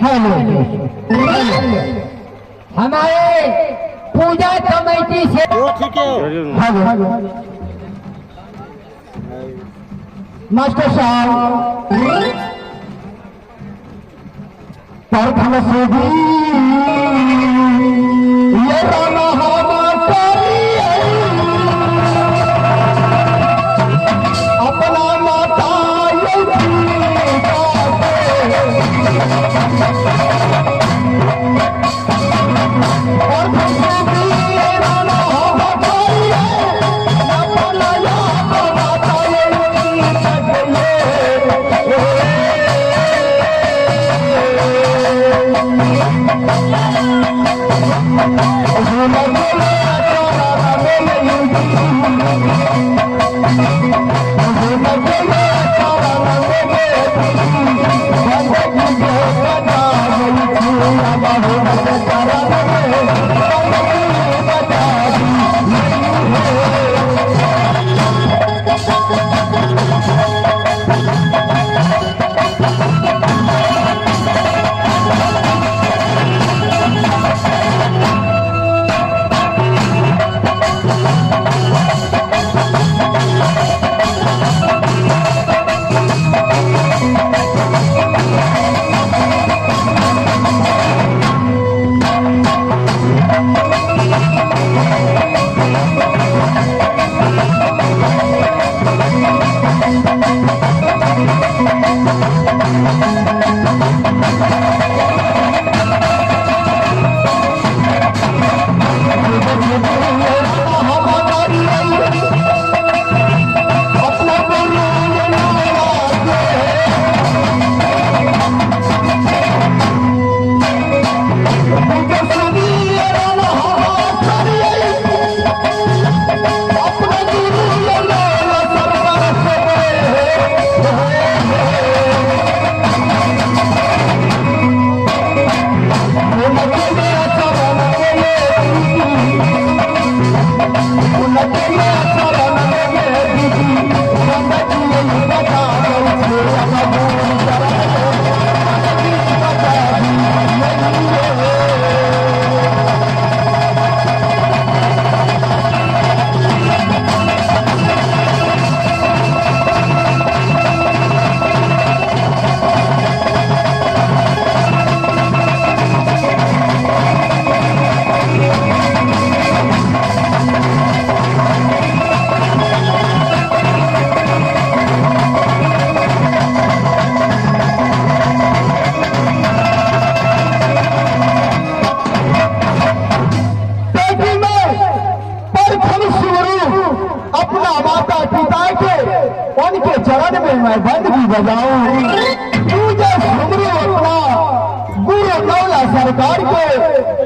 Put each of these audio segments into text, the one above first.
Hello हमारे पूजा committee से hello master साहब प्रथम सुधी ये रामा अपना माता अपना माता पिता के उनके चरण में मैं बंदगी बजाऊं। पूजा सुमरू अपना गुरु नौला सरकार के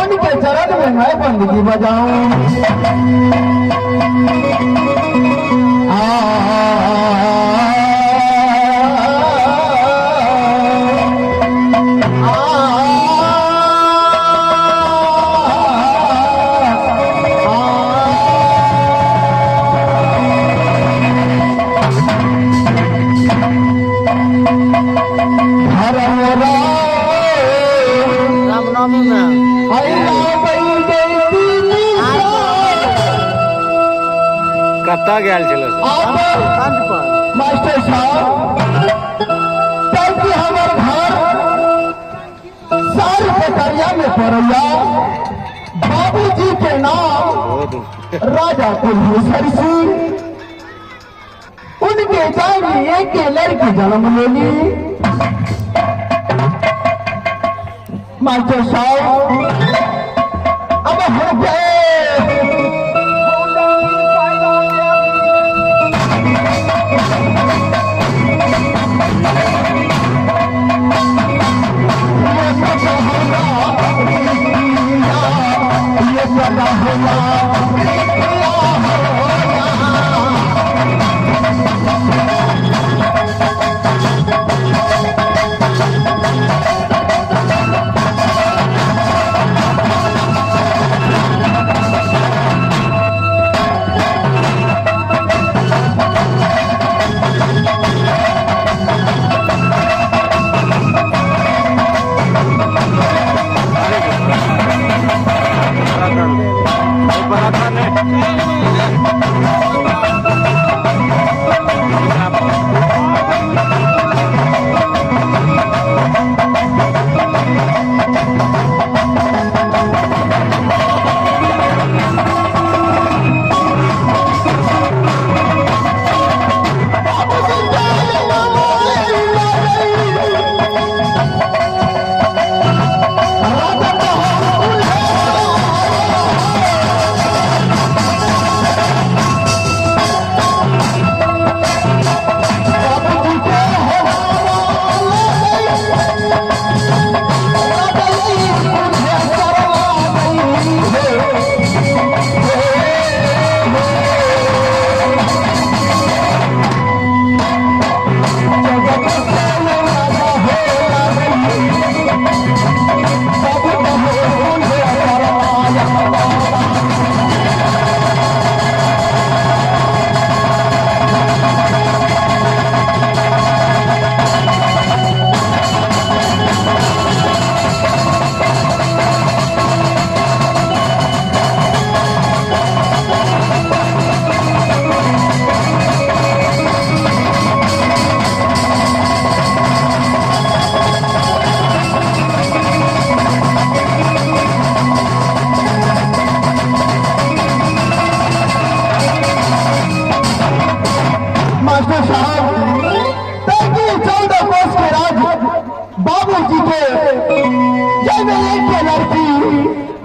उनके चरण में मैं बंदगी बजाऊं। रामनवमी में कतऽ गेल छलै कंठ पर मास्टर साहब ताकि हमर घर सार कटरिया में पड़ैया। बाबूजी के नाम राजा कुलभूषण सिंह, उनके जानी एक लड़की जन्म लेली। मास्टर साहब अब हम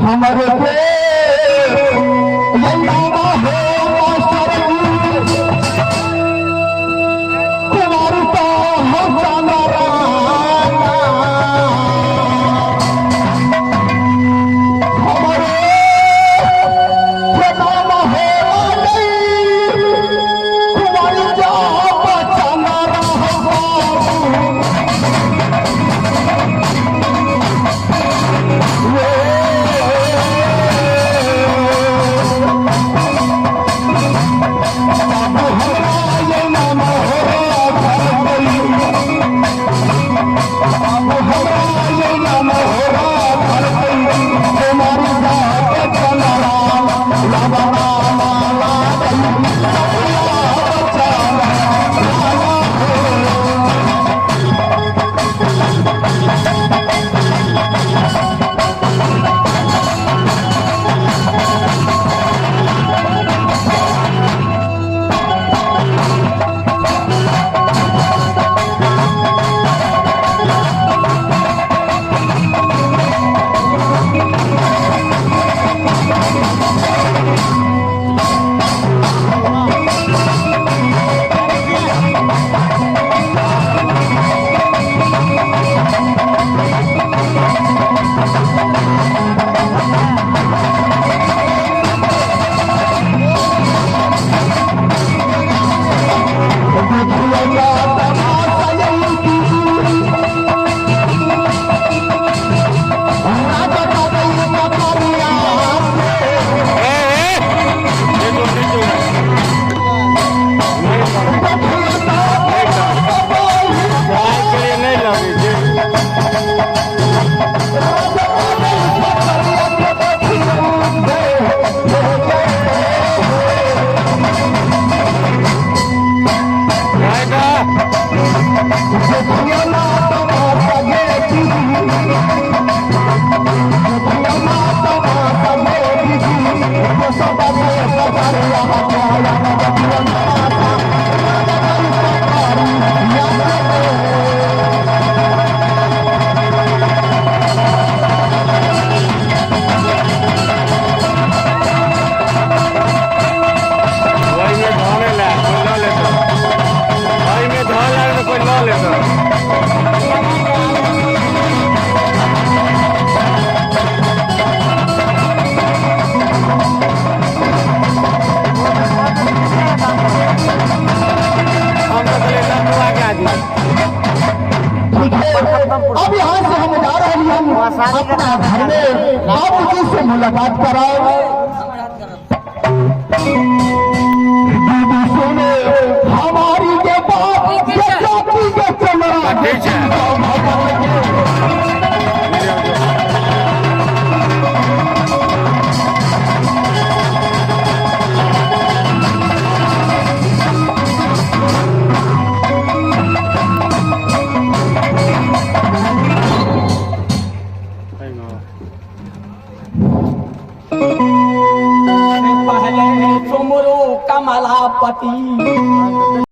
हमारे के ये नामा हो मास्टर जी कुमार का हो चांदा राणा हमारे ये नामा हो माली कुमार जा बचाना रहा बाबू के लिए नहीं लगै छै। जाएगा। ओहिमे धऽ ले, कोइ लऽ लेतौ। ओहिमे धऽ ले तऽ कोइ लऽ लेतौ। हम तऽ कहलियै लम्बुआ के आदमी। ठीक है, अब यहाँ से हम जा रहे हैं अपना घर में बाबूजी से मुलाकात कराए। दीदी सुने हमारी के बाप के जाति के चमड़ा। ठीक छै। पहले सुमरू कमलापति।